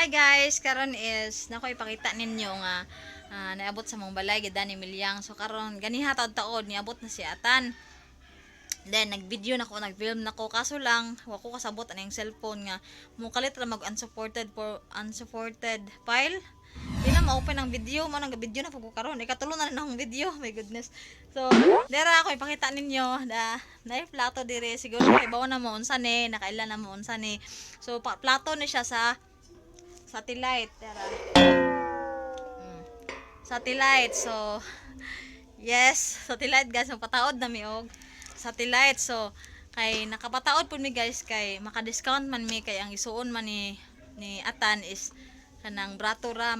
Guys, karon is nako ipakita ninyo nga naabot sa mong balay gid ni Milyang. So karon ganiha taod-taod niabot na si Atan. Then nag-video na ko, nag-film na ko, kaso lang wa ko kasabot aning cellphone nga mukalit ra mag unsupported for unsupported file. Di na ma-open ang video mo, nang video na pag ko karon. Ikatulo na rin akong video. My goodness. So, dera ako ipakita ninyo na na plato dire, siguro kay bawa na mo unsa ni, nakaila na mo unsa ni. So, plato ni siya sa satellite. Dera. Satellite. So, yes, satellite guys, magpataod na mi og satellite. So, kay nakapataod pud mi guys kay maka-discount man mi kay ang isuon man ni Atan is kanang brato ra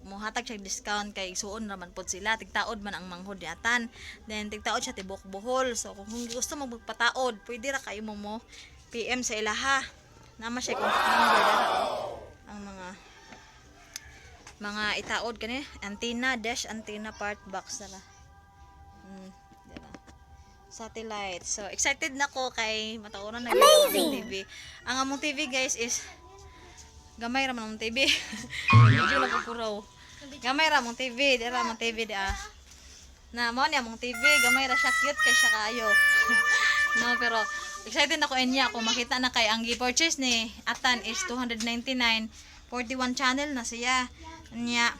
mohatag siya discount kay isuon ra man pud sila, tigtaod man ang manghod ni Atan, then tigtaod siya tibok Bohol. So kung gusto mo magpataod, pwede ra kayo mo PM sa ilaha. Nama siya contact number dara, oh. Ang mga itaod kani antenna, dash antenna part box dara. Dira. Satellite. So excited na ko kay mataoran na gyud ang TV. Ang among TV guys is gamay ra man among TV. Medyo na kukuraw. Gamay ra among TV, dira among TV di ah. Na mo ni among TV, gamay ra siya, cute kay siya kaayo. No, pero excited na ko niya kung makita na kay ang gi-purchase ni Atan is 299, 41 channel na siya. Nya.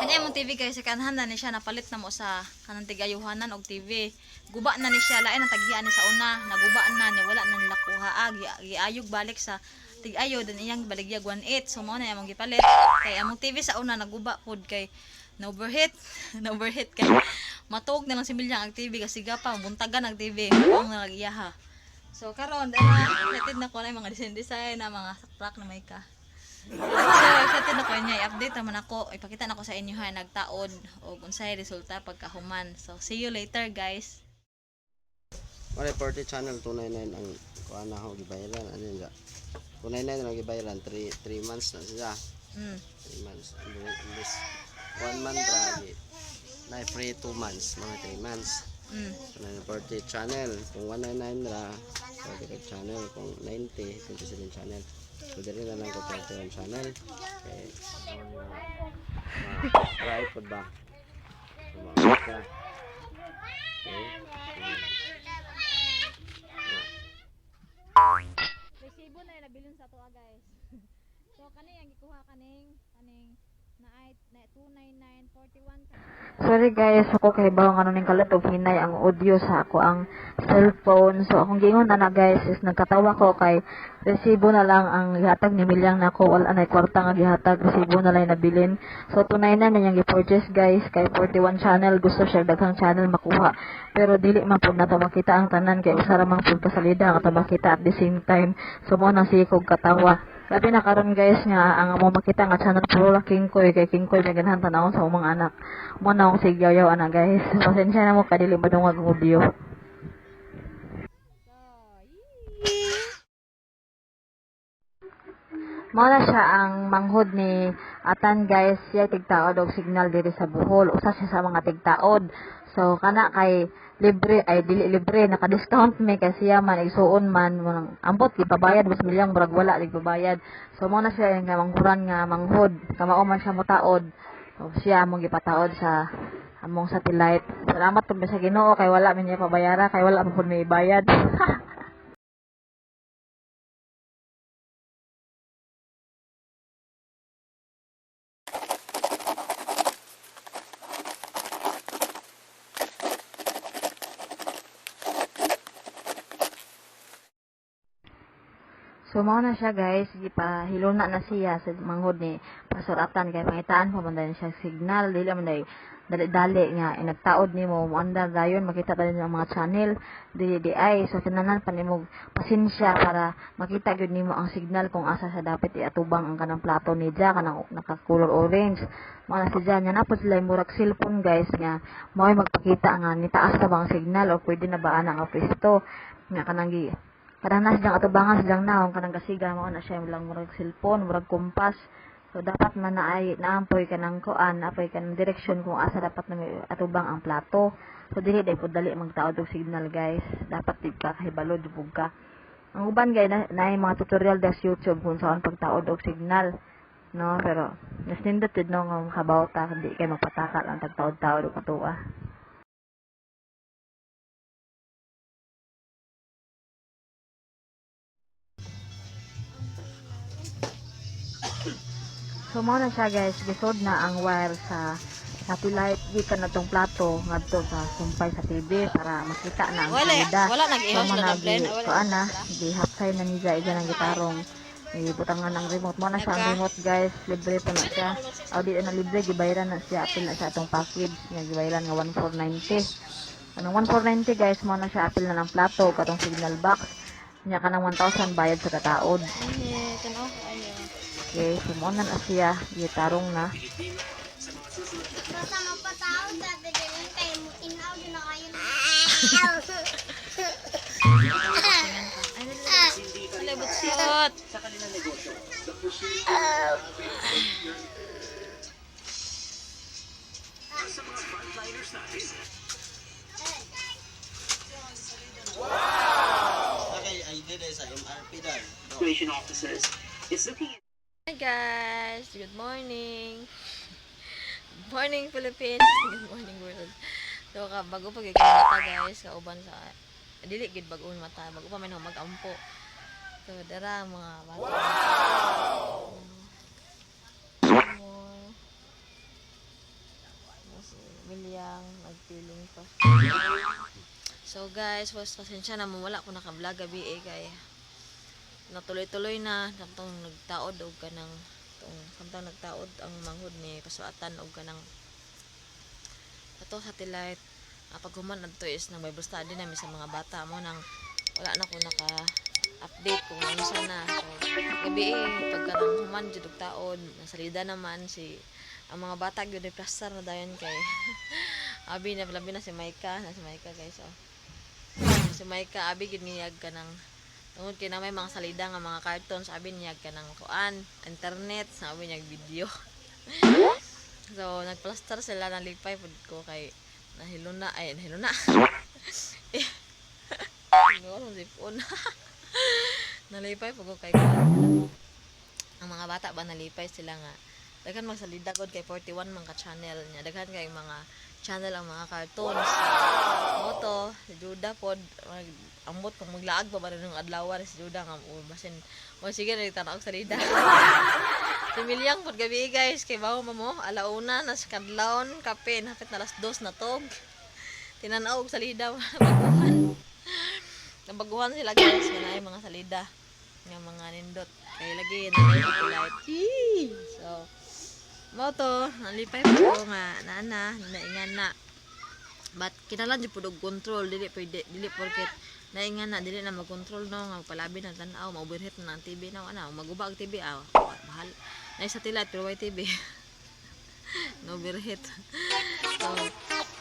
Kani among TV guys, second hand na ni siya, napalit na mo sa kanang tigayuhanan og TV. Guba na ni siya, lain ang tagian ni sa una, naguba na ni, wala na nila kuha, giayog balik sa tigayo, then iyang baligyag 1.8. So mo na among gipalit kay among TV sa una naguba pod kay na overheat, na overheat kay matuog na lang si Milyang ang TV kasi pa buntagan ang TV ang na lang iyaha. So karon dahil excited na ko na yung mga design design na mga sakrak na may ka. So, excited na ko niya. I-update naman ako. Ipakita na ko sa inyo ha, nagtaod o unsay resulta pagkahuman. So, see you later, guys. Wala 40 channel, 299 ang kuan na ako gibayaran, ano yun ja. 299 ang gibayaran, 3 months na siya. 3 months. Imbes 1 month ra gi na free 2 months, mga 3 months. 40 channel kung 199 ra 45 channel, kung 90 27 channel. So diri na lang ko 41 channel kay try pod ba. So maabot ka. Okay. Resibo na yung nabilin sa tuwa, guys. So, kani ang gikuha kaning na ay na 299 41. Sorry guys, ako kay bawo nga ning kalat og hinay ang audio sa ako ang cellphone. So akong giingon ana guys is nagkatawa ko kay resibo na lang ang gihatag ni Milyang nako, wala nay kwarta nga gihatag, resibo na lang nabilin. So tunay na niyang gi-purchase guys kay 41 channel, gusto siya daghang channel makuha. Pero dili man pud nato makita ang tanan kay usa ra man pud kasalida ang ato makita at the same time. So mo nang sige kog katawa. Labi na karon guys nga ang amo makita nga channel puro ra Kingkoy kay Kingkoy may ganahan tan-awon sa among anak. Mo na akong sigyaw ana guys. Pasensya na mo kadili madungag ang audio. So, yee! Mao na siya ang manghod ni Atan guys, siya tigtaod og signal diri sa Bohol. Usa siya sa mga tigtaod. So kana kay libre, ay dili libre, naka-discount may kay siya man igsuon man mo nang ambot gipabayad mas milyang murag wala gipabayad. So mao na siya nga manghuran nga manghod, kamao man siya motaod. So siya among gipataod sa among satellite. Salamat pud sa Ginoo kay wala mi niya pabayara kay wala pa pud mi bayad. So mao na siya guys, gipahiluna na siya sa manghod ni Pastor Atan kay pangitaan pa man dayon siya signal, dili man day dali-dali nga inagtaod nimo moandar dayon makita pa ang mga channel dili di ay. So kinahanglan pa nimo pasensya para makita gyud nimo ang signal kung asa sa dapat iatubang ang kanang plato ni Ja kanang naka color orange. Mao na si Ja nya na pud sila murag cellphone guys nga mao'y magpakita nga nitaas na ba ang signal o pwede na ba ana nga pwesto nga kanang gi kanang nasa siyang atubangan silang naong kanang kasiga, mao na siya lang murag cellphone, murag kompas. So dapat man na ay naampoy kanang kuan, naapoy kanang direksyon kung asa dapat na may atubang ang plato. So dili day pud dali magtaod og signal guys, dapat di ka kahibalo jud ka. Ang uban kay na, naay mga tutorial des YouTube kung saan pagtaod og signal, no? Pero mas nindot jud, no, nga makabaw ta, di kay magpataka lang tagtaod-taod og atoa. So mao na siya, guys, gisod na ang wire sa satellite gikan na tong plato ngadto sa sumpay sa TV para makita na ang Wala, salida. wala nag-ihaw So, sila mao na ng plan. gi Wala kuan na, sila. gihapsay na niya iya ng gitarong ibutangan ang remote. Mao na siya ang Nagka- remote, guys, libre pa na siya. Aw, di na libre, gibayaran na siya, apil na siya atong package nga gibayaran nga 1490. Anong 1490, guys, mao na siya, apil na ng plato katong signal box. Nya kanang 1000 bayad sa kataod. Ay, tanaw ayo. Okay, so mao na na siya, gitarong na. Basta magpatawag, sabi din kay mutinaw yun na kayo. Wala butsot. Okay, I did it sa MRP dahil. Immigration officers is looking Hi guys, good morning. Good morning, Philippines. Good morning, world. So ka bago pa gyud kay mata, guys, kauban sa dili gid bag-on mata, bago pa man ako mag-ampo. So dara ang mga bata. Wow. Si William nagpiling pa. So guys, was pasensya na mo, wala ko naka-vlog gabi eh kay natuloy-tuloy na samtang nagtaod og kanang tong samtang nagtaod ang manghod ni pasuatan og kanang ato satellite. Pag human adto is nang Bible study nami sa mga bata mo nang wala na ko naka update kung ano sana. So gabi eh pagka nang human jud og taod, nasalida naman si ang mga bata gyud ay plaster na dayon kay abi na labi na si Maika na si Maika, guys, oh. Si Maika abi gyud niyag kanang tungod kay na may mga salida nga mga cartoons, abi niyag kanang kuan internet, sabi niyag video. So nagplaster sila, nalipay pud ko kay nahilo na, ay nahilo na. Ano sipon. Nalipay pud ko kay kuan. Ang mga bata ba, nalipay sila nga daghan magsalida gud kay 41 man ka channel niya, daghan kay mga channel ang mga cartoons. Mo to si Judah pod mag, ambot kung maglaag pa ba rin ng adlaw si Judah nga oh, basin mo sige nagtanaw og salida. Si Milyang pod gabi, guys, kay bawo mo alauna na sa kadlawon kape hapit na 2:00 na tog tinanaw og salida. Baguhan nabaguhan sila, guys, nga naay mga salida nga mga nindot kay lagi na may light. Yee! So mo to nalipay po ko nga nana naingan na, but kinahanglan jud pud og control. Dili pwede, dili porket naingan na dili na mag-control, no, nga palabi na tan-aw, ma-overheat na ang TV na ana, maguba ang TV, ah, mahal na satellite pero way TV no overheat. So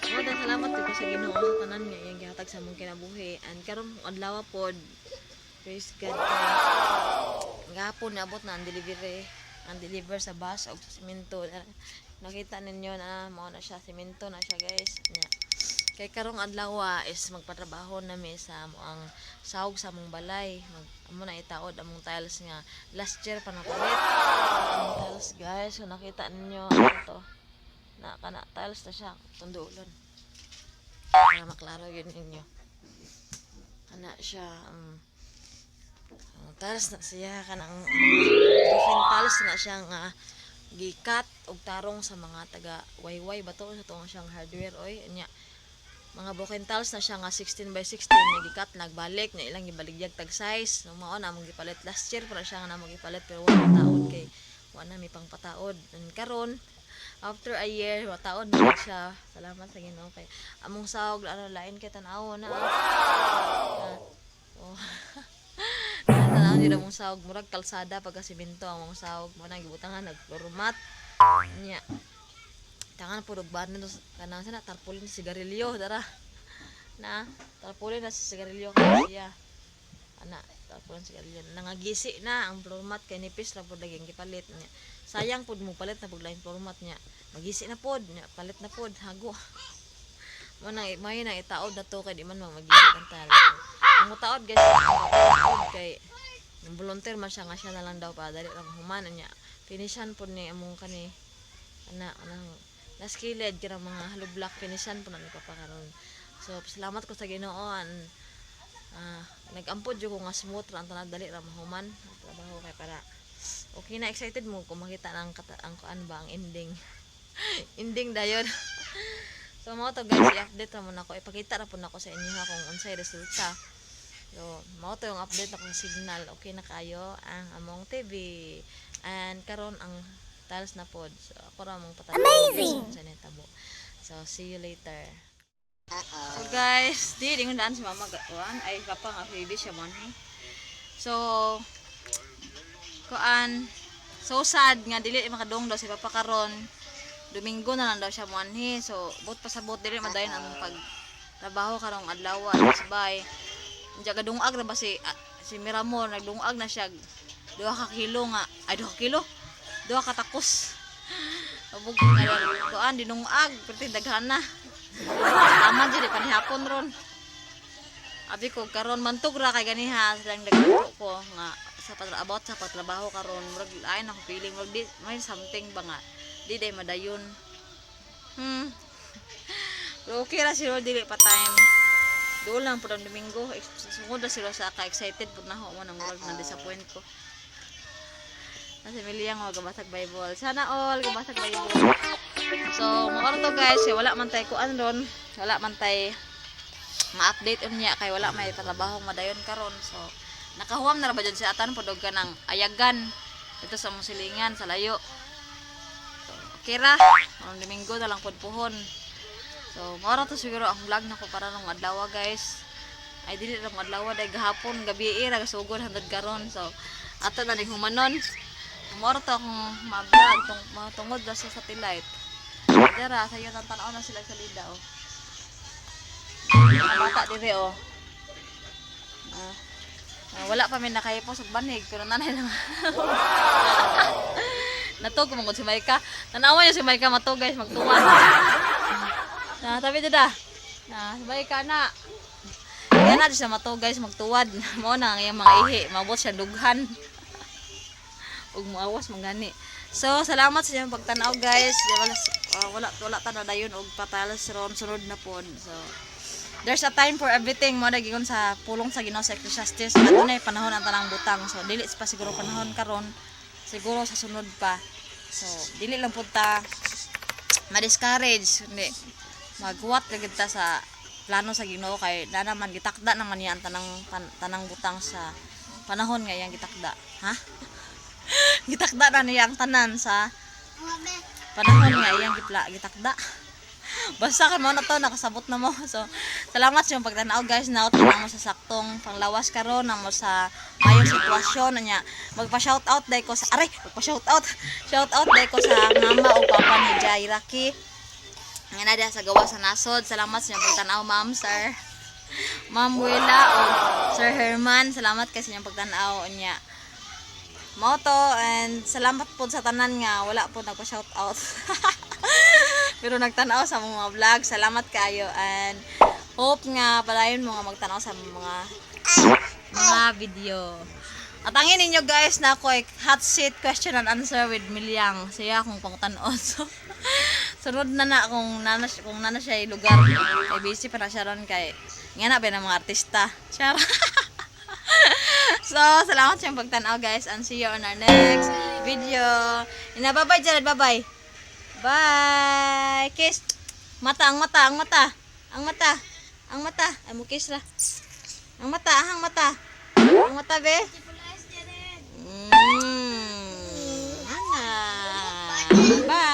mo na, salamat ko sa Ginoo sa tanan nga iyang gihatag sa among kinabuhi. And karon adlaw pod, praise God kay gahapon naabot na ang delivery, ang deliver sa bus og sa simento. Nakita ninyo na mao na siya, simento na siya, guys. Nya kay karong adlaw is magpatrabaho nami sa ang sahog sa among balay. Mag amo na itaod among tiles nga last year pa napalit among tiles, guys. So nakita ninyo ano to na kana tiles na siya tundulon para maklaro yun ninyo. Kana siya, ang tiles na siya, kanang roofing tiles na siya nga gikat og tarong sa mga taga wayway ba to sa tong siyang hardware oy. Nya mga broken tiles na siya nga 16 by 16 nga gikat, nagbalik na ilang gibaligyag tag size. No, mao na among gipalit last year para siya nga namong gipalit, pero wala taod kay wala na may pangpataod. And karon after a year mataod na siya. Salamat sa Ginoo kay among sahog ano lain kay tan-aw na. Ah, oh. Tanaw nila mong sahog, murag kalsada pagka simento ang mong sahog mo nang gibutangan nagfloormat nya. Tangan pud og banan kanang sana tarpaulin sa sigarilyo dara na tarpaulin na sa sigarilyo kay siya ana tarpaulin sa sigarilyo nangagisi na ang floor mat kay nipis ra pud lagi ang gipalit niya. Sayang pud mo palit na pud lain floor mat niya, magisi na pod niya, palit na pod hago. Mo nang mayo nang itaod na to kay di man magigit ang tala. Ang mutaod, guys, ang kay yung volunteer man siya nga siya na lang daw pa dali lang human niya. Finishan po ni among kani ana anang naskiled kanang mga hollow block, finishan po na ni Papa karon. So salamat ko sa Ginoo an nagampo jud ko nga smooth ra ang tanan, dali ra mahuman ang trabaho kay para okay na. Excited mo kung makita ang kata, ang kuan ba, ang ending ending dayon. So mao to, guys, i-update ra mo nako, ipakita ra po nako sa inyo ha kung unsay resulta. So mao to yung update akong signal. Okay na kayo ang among TV and karon ang tiles na pod. So ako ra mong patanaw. Amazing sa nitabo. So see you later. So guys, di dingon daan si mama kuan ay papa nga baby siya man. So kuan, so sad nga dili makadong daw si papa karon. Domingo na lang daw siya moanhi. So bot pasabot dili madayon ang pag trabaho karong adlaw. Bye. Diya gadungag na ba si si Miramor, nagdungag na siya 2 ka kilo nga ay 2 ka kilo, 2 ka takos. Abog nga kuan dinungag pero daghan na. Tama jud di panihapon ron. Abi ko karon mantog ra kay ganiha silang nagluto ko nga sa patra about sa patrabaho karon, murag ay nako feeling murag di may something ba nga di day madayon. Pero okay ra siguro, dili pa time. Doon lang po ang Domingo. Sungod na sila sa ka excited po na ako mo nang murag na disappoint ko. Nasa Emilia nga gabasag Bible. Sana all gabasag Bible. So, mo to guys, kay wala man tay kuan ron, wala man tay ma-update unya kay wala may trabaho madayon karon. So, nakahuam na ra ba dyan si atan pod og kanang ayagan dito sa mong silingan sa layo. So, okay ra. Ang Domingo na lang pod puhon. So, mao ra to siguro ang vlog nako para nung adlaw, guys. Ay, dili lang adlaw day, gahapon gabi ra gasugod hangtod karon. So, ato na ning humanon. Mao ra to akong ma-vlog tung mga tungod ra sa satellite. Dara sa iyo tan-aw na sila sa lida oh. Mga bata dire oh. Ah. Ah, wala pa mi nakahipos og banig pero nanay lang. Natog mo si Maika. Tanawa niyo si Maika matog, guys, magtuwa. Na tabi da. Na si Maika na. Kaya na di siya matog, guys, magtuwad. Mao na ang iyang mga ihi, mabot siya dughan. Ug moawas man gani. So salamat sa inyong pagtan-aw, guys. Di wala wala wala ta na dayon og patalas ron, sunod na pod. So there's a time for everything mo na gigon sa pulong sa Ginoo sa Ecclesiastes. Adunay panahon ang tanang butang. So dili pa siguro panahon karon, siguro sa sunod pa. So dili lang pud ta ma-discourage, hindi maghuwat ra gid ta sa plano sa Ginoo kay na naman gitakda naman niya ang tanang tanang butang sa panahon nga iyang gitakda, ha, gitakda na niya ang tanan sa panahon nga iyang gitakda. Basta kay mo na to, nakasabot na mo. So salamat sa inyong pagtanaw, guys. Now mo sa saktong panglawas karon na mo sa mayong sitwasyon na niya. Magpa shout out dai ko sa, aray, magpa shout out, shout out dai ko sa mama o papa ni Jai Raki nga na diha sa gawa sa nasod. Salamat sa inyong pagtanaw, ma'am, sir, Ma'am Willa o Sir Herman. Salamat kay sa inyong pagtanaw niya. Mao to, and salamat po sa tanan nga wala po nagpa shout out pero nagtanaw sa mga vlog. Salamat kayo and hope nga padayon mo nga magtanaw sa mga video. At angin ninyo, guys, na ako ay hot seat question and answer with Milyang. Siya akong pangtan-on. So, sunod na na kung nana siya lugar. Kay busy pa na siya ron kay nga na ba ng mga artista. Char. So, salamat sa inyong pagtanaw, guys, and see you on our next video. Ina, bye-bye, Jared. Bye-bye. Bye. Kiss. Mata, ang mata, ang mata. Ang mata. Ang mata. Ay, mo kiss ra. Ang mata, ah, ang mata. Ang mata, be. Ana. Bye.